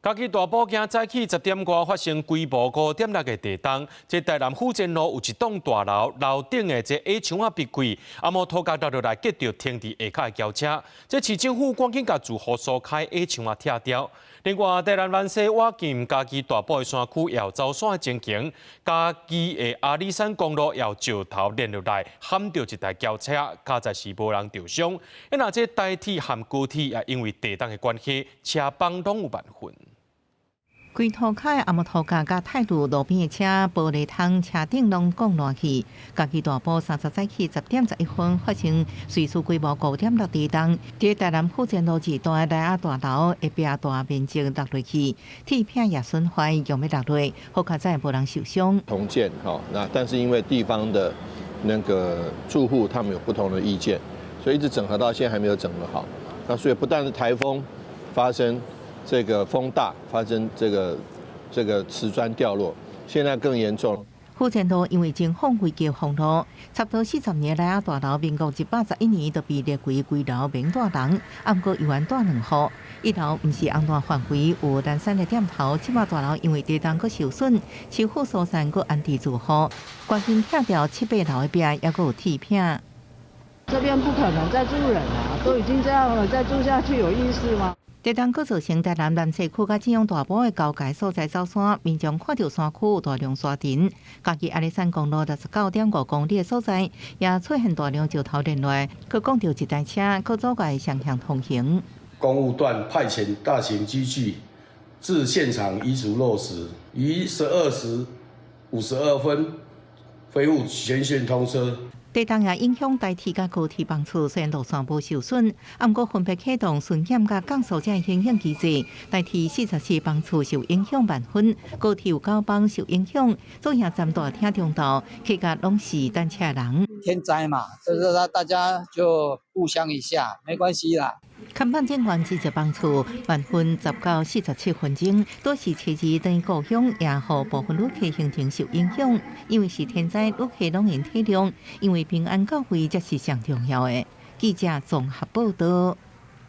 嘉義大埔今早起10點外發生規模5.6的地動，這台南府前路有一棟大樓樓頂的這矮牆仔崩開，啊無塗跤落落來，擊著停佇下跤的轎車。這市政府趕緊共住戶疏開矮牆仔拆掉。另外，台南蘭西倚近嘉義大埔的山區也有走山的情形，嘉義的阿里山公路也有石頭連落來，撼著一台轎車，佳在是無人受傷。啊，這台鐵和高鐵也因為地動的關係，車班攏有慢分。規塗跤的紅毛塗跤佮泰路路邊的車玻璃窗、車頂攏滾爛去。嘉義大埔30早起10點11分發生芮氏規模5.6地動，佇台南府前路二段的萊仔大樓的壁大面積落落去，鐵片也損壞，用欲落落，好佳哉無人受傷。重建哈，那但是因為地方的那個住戶他們有不同的意見，所以一直整合到現在還沒有整合好。那所以不但是颱風發生，這個風大發生這個瓷磚掉落，現在更嚴重。府前路因為情況危急封路，差不多40年來仔大樓，民國111年就被列為危樓免住人，毋過猶原住兩戶。一樓毋是紅單範圍，有蘭山的店頭，這馬大樓因為地動閣受損，市府疏散閣安置住戶，趕緊拆掉七八樓的壁，猶閣有鐵片。這邊不可能再住人了，都已經這樣了，再住下去有意思嗎？地動閣造成台南蘭西區佮基隆大埔的交界所在走山，民眾看著山區有大量沙塵。嘉義阿里山公路69.5公里的所在，也出現大量石頭連落，閣摃著一台車，閣阻礙雙向通行。工務段派遣大型機具至現場移除落石，於12時52分恢復全線通車。地動也影響台鐵佮高鐵班次，雖然路線無受損，毋過分別啟動巡檢佮降速這響應機制。台鐵44班次受影響慢分，高鐵有9班受影響。左營站大廳中道，客家攏是等車人。天災嘛，就是大家就互相一下，沒關係啦。看板警員70班次，慢分10到47分鐘，都是車子等故鄉，也予部分旅客行程受影響。因為是天災，旅客攏會體諒，因為平安到位才是上重要的。記者綜合報道。